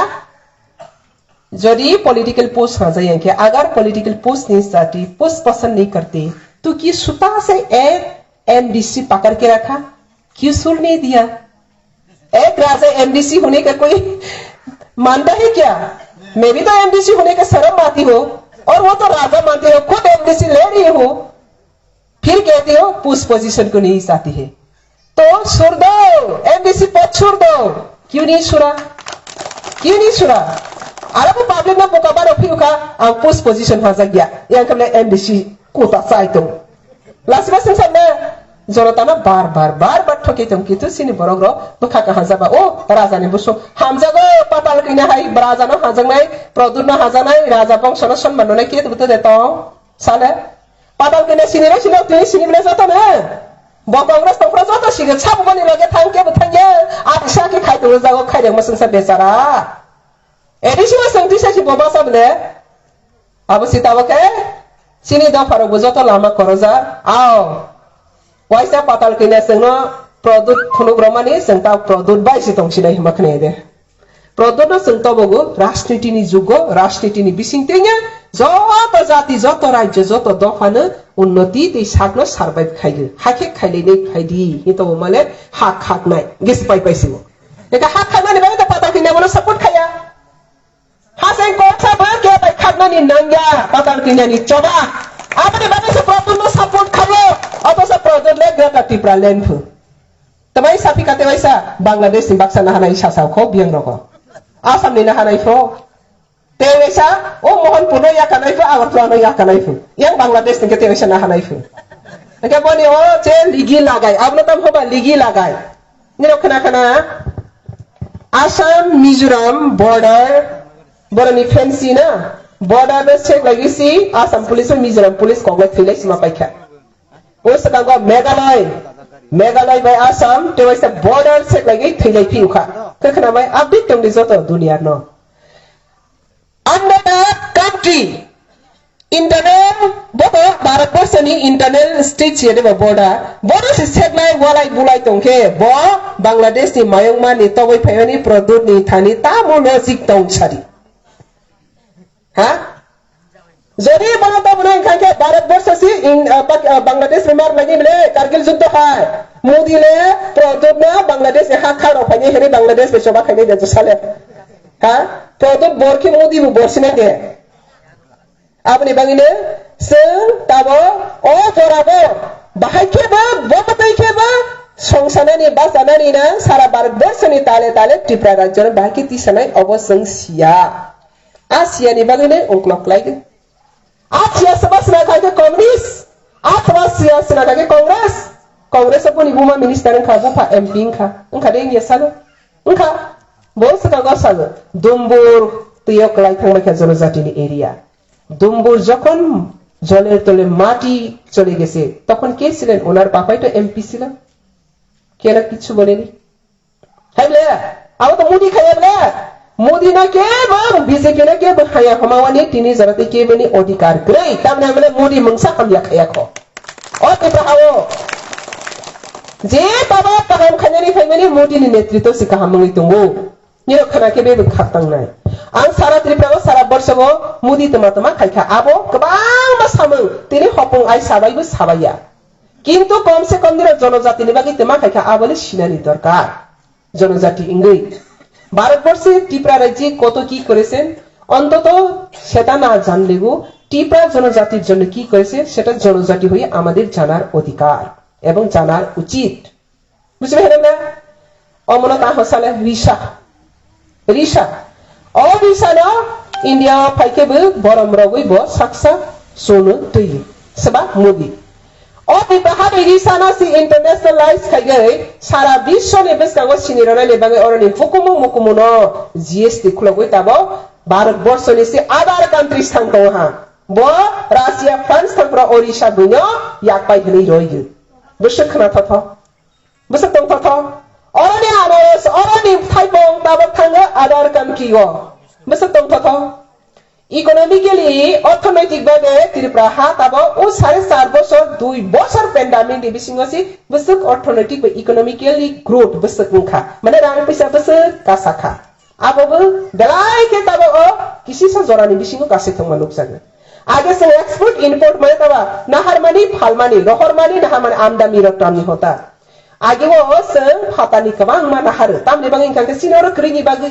Jodi political post sanjak ya khe, agar political post ni sati post pasan nahi karte, tu ki suta se ek M D C pakar ke rakha? Kyun sur nahi diya? एक राजा एमडीसी होने का कोई मानता है क्या? मैं भी तो एमडीसी होने का शर्म आती हो, और वो तो राजा मानते हो, खुद एमडीसी ले रही हो, फिर कहते हो पुश पोजीशन को नहीं चाहती है। तो छोड़ दो, एमडीसी पद छोड़ दो। क्यों नहीं छोड़ा? क्यों नहीं छोड़ा? Arabo public no boka baro phiuka, ang push position hajak ya. Yang kemle MDC kota chai tong. Lasiba sing samne jonota no bar bar bar bar thoke tong kitu sini borok rok bwkha kaham jaba. O raja ni busuk hamjago patal kina hai raja no hajaknai, Pradyut no hajaknai, raja bongso no sonman no nai kitu buto de tong. Sale. Patal kene sini bai sini tini sini bole joto ne. Bo Congress tongphra joto sige sabu bani loge thang ke bwthang ye. Ati sa ke khai tongo jago khai rek masung sa bechara. Edi sini sung tisa si bo basa bole. Abo si tabo ke sini dopha rok bo joto lama koroja. Ao. Waisa patal kene sungno Pradyut phunuk romani sung ta Pradyut bai si tong sinai hima khne de. Pradyut no chwng tobogo rajniti ni jugo, rajniti ni bising tengya joto jati, joto rajyo, joto dopha no unnoti tei sak no survive khaigo. Hakhe khailainai phaidi, hito bo male ha khaknai, gesi pai pai sibo. Eka ha khaknani bagwi ta patal kina bono support khaya. Ha sai kok sa ba ke pai khaknani nangya, patal kina ni choba. Aboni bagwi se Pradyut no support khayo, oto se Pradyut le Greater Tipraland phu. Tamai sapi kate waisa Bangladesh ni baksa nahanai sasa kho biyang rogo. Assam ni nahanai pho. Te waisa o Mohanpur no yakanai pho, Agartala no yakanai pho. Yang Bangladesh ni kate waisa nahanai pho. Eke boni o che ligi lagai, abno tam hoba ligi lagai. Nino khana khana Assam Mizoram border, boroni fence na border no check lagi si Assam police o Mizoram police kok lai thilai sima paikha. O swkango Meghalaya, Meghalaya bai Assam, tei waisa border sek lagwi thwilai phiyokha. Khe khwnamai update tongdi joto duniya no. Under the country, internal, bobo Bharat Borsoni internal state se de border, border se seknai walai bulai tongkhe, bo Bangladesh ni mayungma ni toboi phaimani Pradyut ni thani tamo logic tong sadi. Ha? Jodi bono tamo nai kha khe Bharat Borsho si in, ah, Pak-, ah, Bangladesh ni mar lagi bile Kargil juddo hai. Modi le Pradyut na Bangladesh ni ha kha rok phai ni hini Bangladesh ni choba khai ni de sale. Ha? Pradyut bor khe Modi bo bor sinai de. Aboni bagwi no chwng tabo o jora bo bahai khe bo, bo kwtwi khe bo songsanani bachanani na sara Bharat Borsho ni tale tale Tripura rajyo no bahai khe tisanai obo chwng siya. A siyani bagwi no ungklok khlai di. A siya saba sina khai khe Communist, a saba siya sina khai khe Congress. Congress o boni buma minister wngkha, bupha M P wngkha, wngkha de wngya salo? Wngkha. Bo swkango salo, Dumbur twi o kwlai thang bai kha Jonojati ni area. Dumbur jokhon joler tole mati chole gese, tokhon ke silen onar bapai to M P silo. Keno kichu boleni. Hai bole, abo to Modi khaya bole. Modi no kebo, B J P no kebo khaya, homa wani tini jora tei kebo ni odhikar kwrwi. Tamni hwnle Modi mungsa hamya khaya kho. O Tripura hao. Je baba kaham khainani phaimani Modi ni netritw se kaham wngwi tongo. Nirok khana khe bebak khak tangnai. Ang sara Tripura o sara borsa o Modi tma tma khaikha. Abo kwbangma samung tini hopung ai sabai bo sabaiya. Kintu kom se kom nirok jonojati ni bagwi tma khaikha abole sinani dorkar. জনজাতি ইংরেজ। ভারতবর্ষে ত্রিপুরা রাজ্যে কত কি করেছেন, অন্তত সেটা না জানলেও ত্রিপুরা জনজাতির জন্য কি করেছে সেটা জনজাতি হয়ে আমাদের জানার অধিকার এবং জানার উচিত। বুঝলে না? Omono tamo sale risa. Risa. O risa no India phai khe bo borom rogwi bo saksa chwngno twi. Seba Modi. O Tipraha bai risa no si internationalize khaigwi sara biswni bwskango sini rwnani bagwi oroni hukumu mukumu no G S T khulogwi tabo Bharat borso ni si other countries thang tongo ha. Bo Russia, France thang pro o risa buino yak pai hwnwi roigwi. Bwswk khna thotho. Bwswk tong thotho. Oroni anaros, oroni thaipong tabok thango other country o. Bwswk tong thotho. Economically, orthonoitik babe Tripura ha tabok o sare char bosor, dui bosor pandemic ni bisingo si bwswk orthonoitik bai economically growth bwswk wngkha. Mane rang pisa bwswk kasa kha. Abo bo belai khe tabok o kisisa jorani bisingo kasai thangma nukjago. Age chwng export import mane taba naharmani phalmani, rohormani naharmani amdani rok tamni hota. Age o chwng phatarni kwbangma naharo. Tamni bagwi wngkha khe chini oro kwrwini bagwi.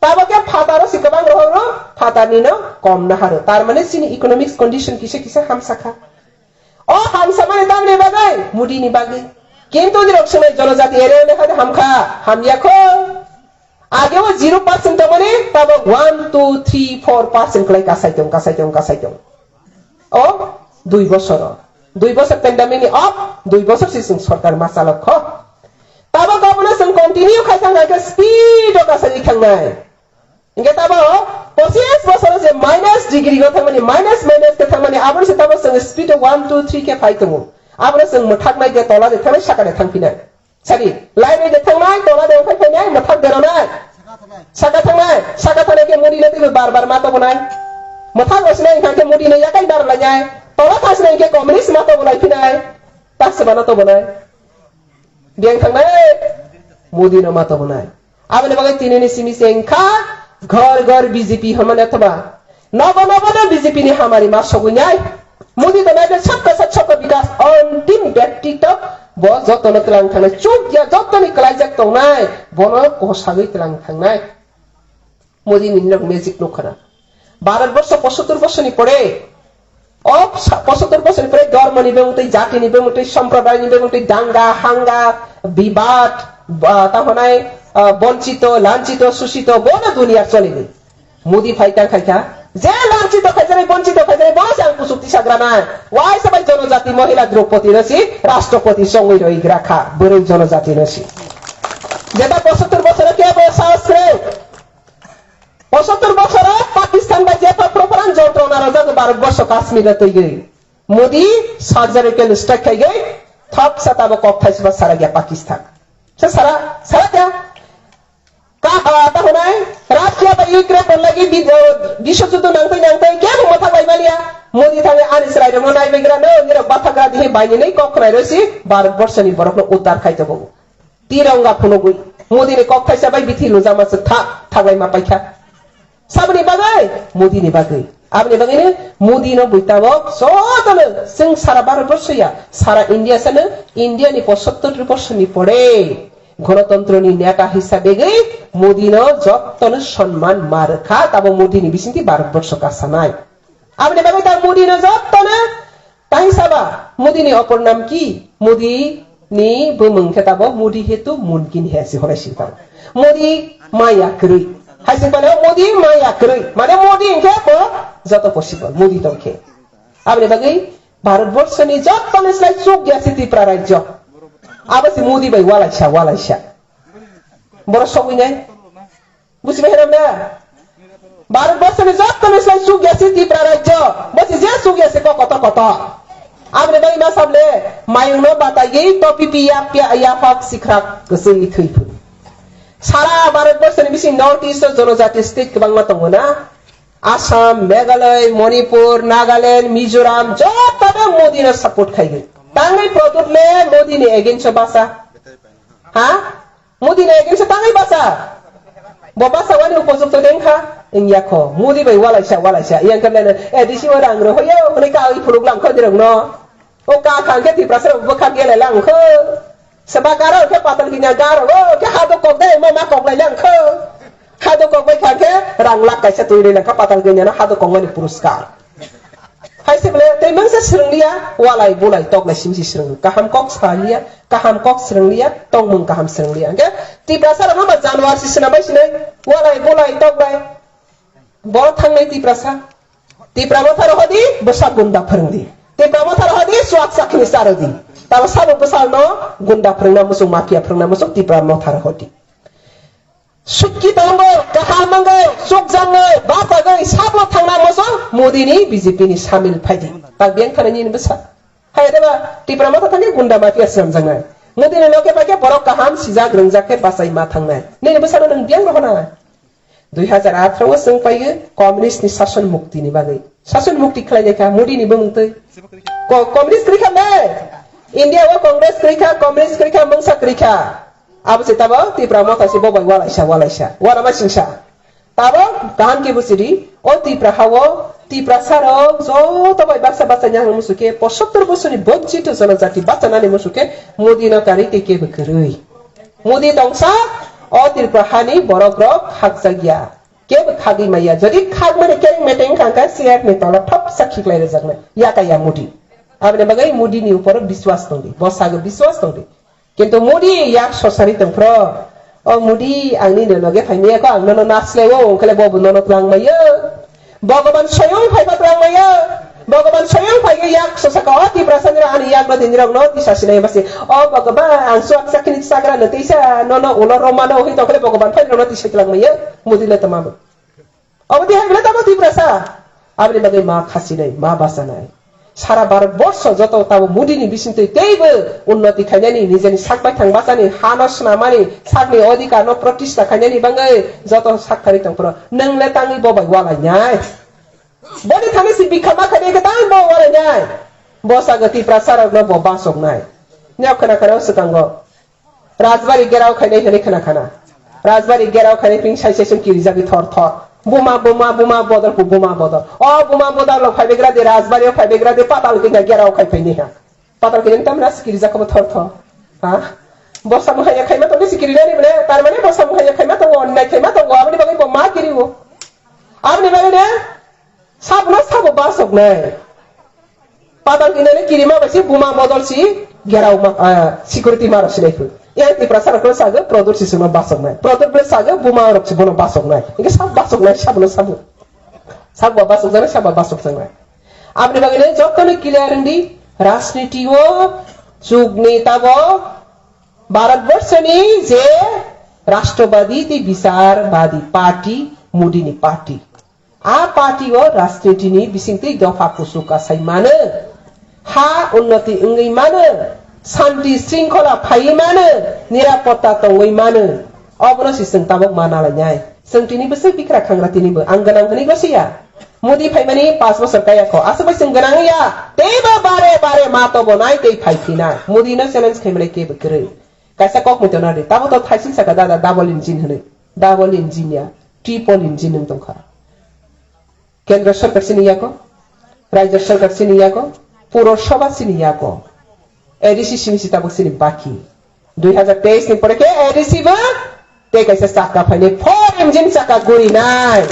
Tabo khe phataro se kwbang rohoro, phatarni no kom naharo. Tar mane chini economics condition kisa kisa hamsa kha. O hamsa mani tamni bagwi, Modi ni bagwi. Kintu nirok swngnai jonojati area le hade hamkha, hamya kho. Age o zero percent tongmani, tabo one, two, three, four percent kwlai kasai tong, kasai tong, kasai tong. O dui bosor o. Dui bosor pandemic ni off, dui bosor se chwng sorkar ma chalok kho. Tabo gobono chwng continue khai thang hai khe speed o kasai thangnai. Hingke tabo pochis bosoro je minus degree go thangmani, minus minus ke thangmani, aboni se tabo chwng speed o one, two, three ke phai tongo. Abono chwng mwthaknai de tola de thangnai, saka de thangphinai. Sadi, lainai de thangnai, tola de phai phainai, mwthak de ronai. Saka thangnai, saka thangnai ke Modi no teibo bar bar ma tobonai. Mwthak rosnai hingke Modi no yakai bar lainai. Tola thasnai hingke communist ma tobo laiphinai. Taswbano tobonai. Biyang thangnai, Modi no ma tobonai. Aboni bagwi tini ni simi se wngkha ghor ghor B J P hwnmani, othoba nobo nobo no B J P ni hamari ma sogwi nai. Modi to nai de sabka sath sabka bikas, ontim byakti to bo joto no tlang thangnai, chuk ya joto ni kwlaijak tongnai, bono kosagwi tlang thangnai. Modi ni nok magic nukha na. Bharat borsho pochottor borsho ni pore, o sa-, pochottor borsho ni pore dhormo ni bemutwi, jati ni bemutwi, somproday ni bemutwi, danga, hanga, bibad, ba, ta honai, ah, bonchito, lanchito, sushito, bono duniya choli ni. Modi phai tang khai kha, je lanchito khai jani, bonchito khai jani, bono se ang kuchuk tisa gra nai. Wai sabai jonojati mohila Draupadi no si, Rashtrapati chongwi roi gra kha, bwrwi jonojati no si. Jeta pochottor borsho no kebo sahos kwrwi. Pochottor bochoro Pakistan bai jepha proparan jontrona rwjago Bharat borsho Kashmir no twigwi. Modi surgical strike khaigwi thopsa tabo kok thaisba sara gya Pakistan. Se sara, sara gya. Ka, ah, ta honai, Russia bai Ukraine bon lagi bi-, eh, biswa juddho nangtwi nangtwi kebo mwthak bai maliya. Modi thangwi ani chwrai rokno naibai gra no, nirok bathagra dihi baini nei kok khwnai rwsi Bharat borsoni borokno uddar khai tongo. Tironga phunugwi Modi ni kok thaisa bai bithi lujama se tha thaglai ma paikha. Saboni bagwi, Modi ni bagwi. Aboni bagwi ni Modi no bui tabok jotono chwng sara Bharat borso ya, sara India sano, India ni pochottor borso ni pore Ganatantro ni neta hisabe gwi Modi no jotono sonman ma rwkha, tabo Modi ni bisingtwi Bharat borso kasanai. Aboni bagwi ta Modi no jotono tang saba, Modi ni opor nam ki? Modi ni bumung khe tabo Modi hetu mumkin hai si honai si tabo. Modi maya kwrwi. Hai si pale Modi maya kwrwi. Mane Modi hingkhe bo joto possible. Modi tong khe. Aboni bagwi Bharat borsoni jottoni slai chuk ya si Tripura rajyo. Abo si Modi bai walaisa, walaisa. Borok sogwi nai. Bujibai hiram na? Bharat borsoni jottoni slai chuk ya si Tripura rajyo. Bo si je chuk ya si ko koto koto. Aboni bagwi ma sable mayung no bataiwi topi pi ya pia ya hok sikrak kwswi thwi phu. Sara Bharat borsoni bising North East o jonojati state kwbangma tongo na. Assam, Meghalaya, Manipur, Nagaland, Mizoram, jotono Modi no support khaigwi. Tangwi product le Modi ni against o basa. Ha? Modi ni against o tangwi basa. Bo basa wani upojukto dengkha. Wngya kho. Modi bai walaisa, walaisa. Yang khe nene, A D C o rang rw hoyo, hwnwi ka oi phuluk lang kho dirok no. O ka khang khe Tiprasa rok bwkha gele lang kho. Seba garo khe patal ginya garo, o khe hado kok dai, mo ma kok lai lang kho. Hado kok bai khang khe rang lak kaisa twi lai lang kha patal ginya no hado kok mani puruskar. Hai se bole tei mangsa swrwng liya, walai bulai toklai simsi swrwng. Kaham kok sa liya, kaham kok swrwng liya, tongmung kaham swrwng liya. Hwnkhe Tiprasa rokno ba January si swnam bai sinai, walai bulai toklai. Bo thangnai Tiprasa. Tipra Motha rohodi, bwsa gunda phwrwngdi. Tipra Motha rohodi, swak sakni charodi. Tamo sabo bwsano gunda phwrwngna muchung, mafia phwrwngna muchung, Tipra Motha rohodi. Sukki tongo, kaham mango, chukjangwi, bachagwi, sablo thangna muchung, Modi ni B J P ni samil phaidi. Tak biyang thani nini bwsa. Hai deba, Tipra Motha thangwi gunda mafia swnamjaknai. Modi ni loke paikhe borok kaham sijak rwngjak khe bachai ma thangnai. Nini bwsano nwng biyang rohona. Dui hazar atharo o chwng paio communist ni sason mukti ni bagwi. Sason mukti khlai lai kha Modi ni bumung twi. Ko-, communist kwrwi kha le? India o Congress kwrwi kha, communist kwrwi kha, mungsa kwrwi kha. Abo se tabo Tipra Motha se bo bai walaisa, walaisa. Wana ma singsa. Tabo kaham khe buchidi, o Tipra ha o, Tiprasa rok joto bai baksa baksa nyahang musu khe, posottor bosor ni bonchito jonojati bachanani musu khe, Modi no karwi tei kebo kwrwi. Modi tongsa, o Tripura hani borok rok khakjakya. Kebo khagwi maya. Jodi khagmani kereng meteng wngkha, C F ni tola thopsa khiklai rwjaknai. Yakaya Modi. Aboni bagwi Modi ni upor biswas tongdi. Bo sago biswas tongdi. Kintu Modi yak sosari tongphro. O Modi, ang nini loge phaimaya kho, ang nono nasleo, ongkhale bo bo nono twlang maya. Bhogoban soyong phaiba twlang maya. Bhogoban soyong phaiwi yak sosaka o Tiprasa nira ani yak no dinirok no tisa sinai basi. O Bhogoban, ang suak sakini sagra no tisa nono ulo romano hoi tongkhale Bhogoban phai no tisa twlang maya. Modi le tamam. Obo tihai bile tamo Tiprasa. Aboni bagwi ma khasinai, ma basanai. Sara Bharat borsho joto tabo Modi ni bisingtwi teibo unnoti khainani, nijeni sak baithang bachani, hano swnamani, sakni odhikar no protista khainani bagwi joto sak kharwi tongphro. Nwng le tangwi bo bai walainai. Boni thani si bikha ma khainai kwtal bo walainai. Bo sago Tiprasa rok no bo basoknai. Nyok khna khna swkango. Rajbari gerao khainai hwnwi khna khna. Rajbari gerao khainai ping sai sai sum kirijagwi thor thor. Buma, buma, buma, bodol ku buma, bodol. O buma, bodol lo phaibegra de, Rajbari o phaibegra de, patal khe gerao khai phaini ha. Patal khe tamna si kirijak kho thor thor. Ha? Bosa muhanya khaima to si kirinani bole, tar mane bosa muhanya khaima to, onnai khaima to, aboni bagwi bo ma kiriwo. Aboni bagwi ne, Sabno sabo basoknai. Padal kinani kirima bai si buma bodol si gerao ma, ah, security ma rok sinai phuru. Yang Tiprasa rok sago Prodot si sungno basoknai. Prodot ble sago buma rok si bono basoknai. Inke sab basoknai, sabno sabo. Sabo basokjaknai, sabo basokjaknai. Aboni bagwi nai jottoni clear wngdi, rajniti o jugni tabo Bharatborsoni je Rashtrobadi tei Bicharbadi party, Modi ni party. A party o rajniti ni bisingtwi dopha kusu kasai mano, ha unnoti wngwi mano, santi sringkhola phaiwi mano, nirapotta tongwi mano. Obono se chwng tabuk ma nalainai. Chwng tini bwswk bikra khangra tinibo ang gwnang hwnwi gosiya. Modi phaimani panch bosor kaya kho. Aswk bai chwng gwnang ya. Teibo bare bare ma tobonai tei phaiphinai. Modi no challenge khaimani kebo kwrwi. Kaisa kok mui tona di. Tabo to thaising saka dada double engine hwnwi. Double engine ya. Triple engine wng tongkha. Kendra sarkar chini yago, Rajya sarkar chini yago, Puro Sabha chini yago, A D C simi si tabuk chini baki. Dui hazar teis ni pore khe A D C bo tei kaisa chakka phainai, four engine chakka gurinai.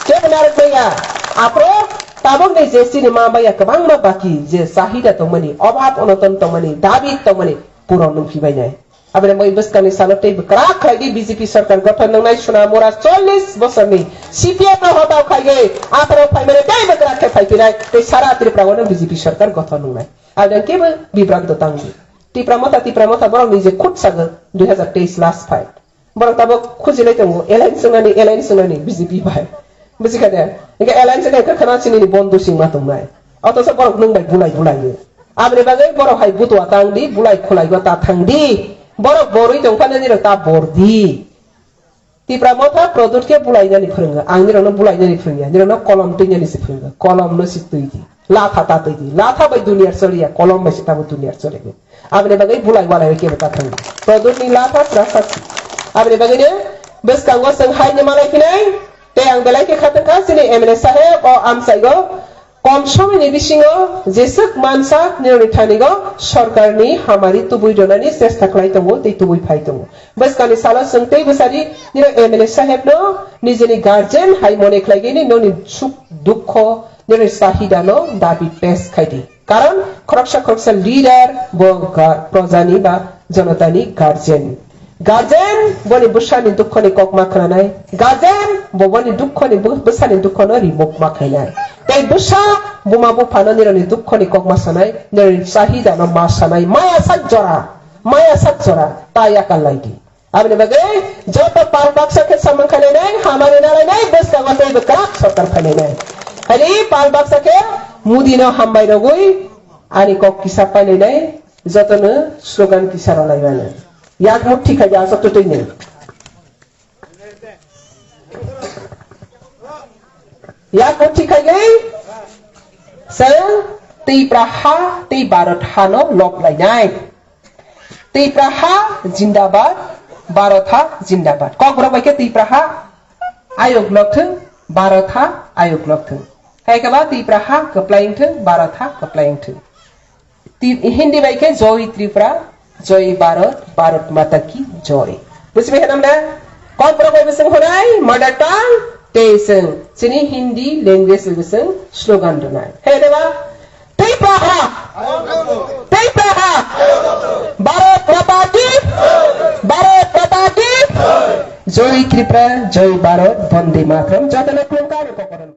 Kebo narwk maya. Aphro tabuk ni je chini ma baya kwbangma baki je chahida tongmani, obhab onoton tongmani, dabi tongmani, puron nungphi bainai. Aboni bagwi bwskangni salo tei bwkrak khlai di B J P sarkar gothon nwngnai Sonamura chollish bosorni C P M no hotao khaigwi apharo phaimani tei bwkrak khe phaiphinai tei sara Tripura o no B J P sarkar gothon nwngnai. Aboni kebo bibranto tang di. Tipra Motha, Tipra Motha borokni je khut sago dui hazar teis last fight. Borok tabuk khujilai tongo, alliance wngnani, alliance wngnani B J P bai. Buji kha de? Hingke alliance wngkha khana chini ni bondhu singma tongnai. Otoso borok nwng bai bulai bulai. Aboni bagwi borok hai butua tang di, bulai khulai go ta thang di. Borok borwi tong phano nirok ta bor di. Tipra Motha Prodot khe bulai nani phwrwngo. Ang nirok no bulai nani phwrwngya. Nirok no kolom twi nani se phwrwngo. Kolom no se twi di. Latha ta twi di. Latha bai duniyar choliya. Kolom bai se tabo duniyar choliya. Aboni bagwi bulai walai kebo ta thang. Prodot ni latha pura sakhi. Aboni bagwi no bwskango chwng hai ni malai phinai. Tei ang belai khe khatungkha chini M L A saheb o amchaigo kom somoini bisingo jeswk mansa nirokni thanigo sorkarni hamari tubui rwnani chesta khlai tongo tei tubui phai tongo. Bwskangni salo chwng tei bwsadi nirok M L A sahebno nijini guardian hai mone khlaigwini nokni suk dukho Nini chahida no dabi pes khai di. Karon khoroksa khoroksa leader bo ga-, proja ni ba jonota ni guardian. Guardian boni bwsa ni dukho ni kok ma khna nai. Guardian bo boni dukho ni bw-, bwsa ni dukho no remove ma khai nai. Tei bwsa buma bupha no nini dukho ni kok ma sa nai, nini chahida no ma sa nai. Maya sak jora, maya sak jora ta yakal lai di. Aboni bagwi joto pal baksa khe samung khainai nai, hamari nalai nai, bwskango teibo kwrak sorkar phainai nai. Haini pal baksa khe Modi no hambai rogwi ani kok kisa painai nai, jotono slogan kisa rwlai mano. Yak muthi khai ja joto twi nai. Yak muthi khai gwi chwng Tipra ha tei Bharat ha no lop lainai. Tipra ha jindabad, Bharat ha jindabad. Kokborok bai khe Tipra ha ayok lok thung, Bharat ha ayok lok thung. Hai khe ba Tipra ha kwplai wng thung, Bharat ha kwplai wng thung. Ti-, Hindi bai khe Joy Tripura, Joy Bharat, Bharat Mata Ki Joy. Buji bai khe namna? Kokborok bai bwswng hwnai mother tongue, tei chwng chini Hindi language bai bwswng slogan rwnai. Hai khe ba? Tipra ha! Tipra ha! Bharat Mata Ki! Bharat Mata Ki! Joy Tripura, Joy Bharat, Vande Mataram. Jotono